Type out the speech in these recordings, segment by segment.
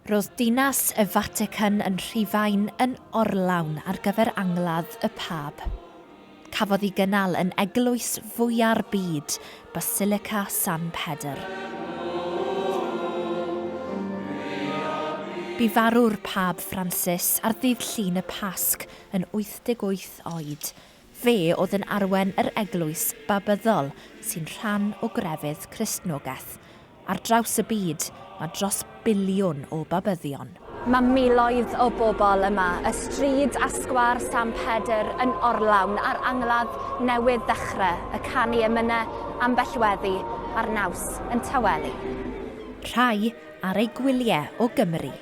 Roedd dinas y Fatican yn Rhufain yn orlawn ar gyfer angladd y Pab. Cafodd ei gynnal yn eglwys fwya'r byd, Basilica San Pedr. Bu farw'r Pab Ffransis ar ddydd Llun y Pasg yn 88 oed. Fe oedd yn arwen yr eglwys Babyddol sy'n rhan o grefydd Cristnogaeth. Ar draws y byd, mae dros biliwn o Babyddion. Mae miloedd o bobl yma, y stryd a sgwâr San Pedr yn orlawn a'r angladd newydd ddechrau, y canu emynau, ambell weddi, a'r naws yn tawelu. Rhai ar eu gwyliau o Gymru.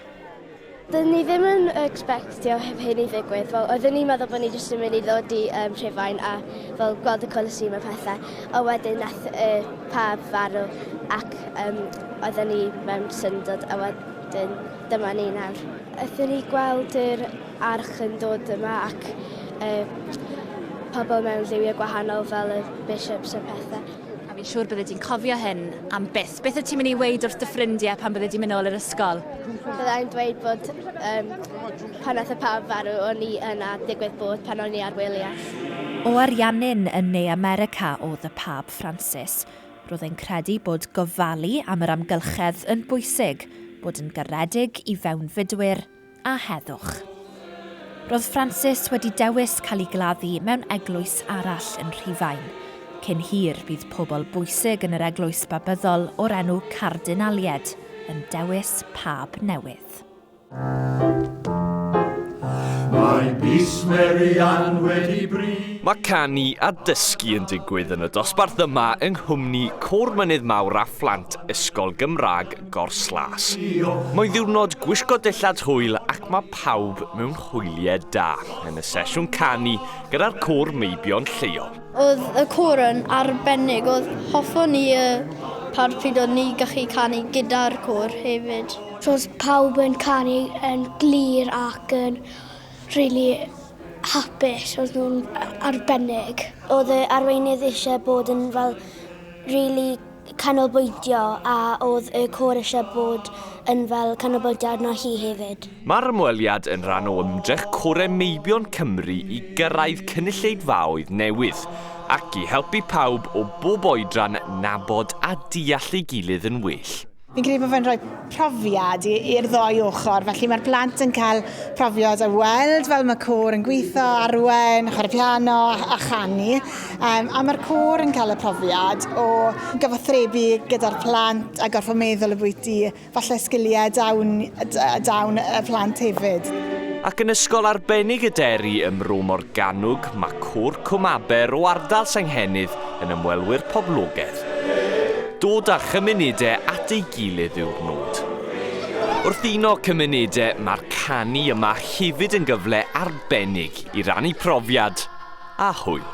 Doeddwn ni ddim yn expectio hyn i ddigwydd, fel oeddwn ni'n meddwl bod ni jyst yn mynd i ddod i um, Rhufain a fel gweld y Colosseum a pethau, a wedyn nath y pab farw ac um, oeddwn ni mewn syndod a wedyn dyma ni nawr. Aethon ni gweld yr arch yn dod yma ac uh, pobl mewn lliwiau gwahanol fel y bishops a pethau. A fi'n siŵr bydde di'n cofio hyn am byth. Beth wyt ti'n mynd i weud wrth dy ffrindiau pan bydde di'n mynd nôl i'r ysgol? Byddai'n dweud bod um, pan nath y pawb farw, o'n i yna digwydd bod pan o'n i ar wyliau. O Ariannin yn Ne America oedd y Pab Ffransis. Roedd e'n credu bod gofalu am yr amgylchedd yn bwysig, bod yn garedig i fewnfudwyr a heddwch. Roedd Francis wedi dewis cael ei gladdu mewn eglwys arall yn Rhufain. Cyn hir, bydd pobl bwysig yn yr eglwys Babyddol o'r enw Cardinalied yn dewis pab newydd. Mae bys Mary Ann wedi bri. Mae canu a dysgu yn digwydd yn y dosbarth yma yng nghwmni Côr Mynydd Mawr a Phlant Ysgol Gymraeg Gors-las. Mae'n ddiwrnod gwisgo dillad hwyl ac mae pawb mewn hwyliau da yn y sesiwn canu gyda'r côr meibion lleol. Oedd y côr yn arbennig, oedd hoffwn i y part pryd oedd ni gallu canu gyda'r côr hefyd. Roedd pawb yn canu yn glir ac yn rili hapus, oedd nhw'n arbennig. Oedd y arweinydd eisiau bod yn fel rili canolbwyntio a oedd y côr eisiau bod yn fel canolbwyntio arno hi hefyd. Mae'r ymweliad yn rhan o ymdrech Corau Meibion Cymru i gyrraedd cynulleidfaoedd newydd, ac i helpu pawb o bob oedran nabod a deall ei gilydd yn well. Fi'n credu bod fe'n rhoi profiad i'r ddou ochr, felly mae'r plant yn cael profiad o weld fel mae côr yn gweithio, arwain, chwarae piano a chanu, um, a mae'r côr yn cael y profiad o gyfathrebu gyda'r plant a gorfod meddwl y falle sgiliau dawn, dawn y plant hefyd. Ac yn Ysgol Arbennig y Deri ym Mro Morgannwg, mae Côr Cwm Aber o ardal Senghennydd yn ymwelwyr poblogaidd. Dod â chymunedau at ei gilydd yw'r nod. Wrth uno cymunedau, mae'r canu yma hefyd yn gyfle arbennig i rannu profiad a hwyl.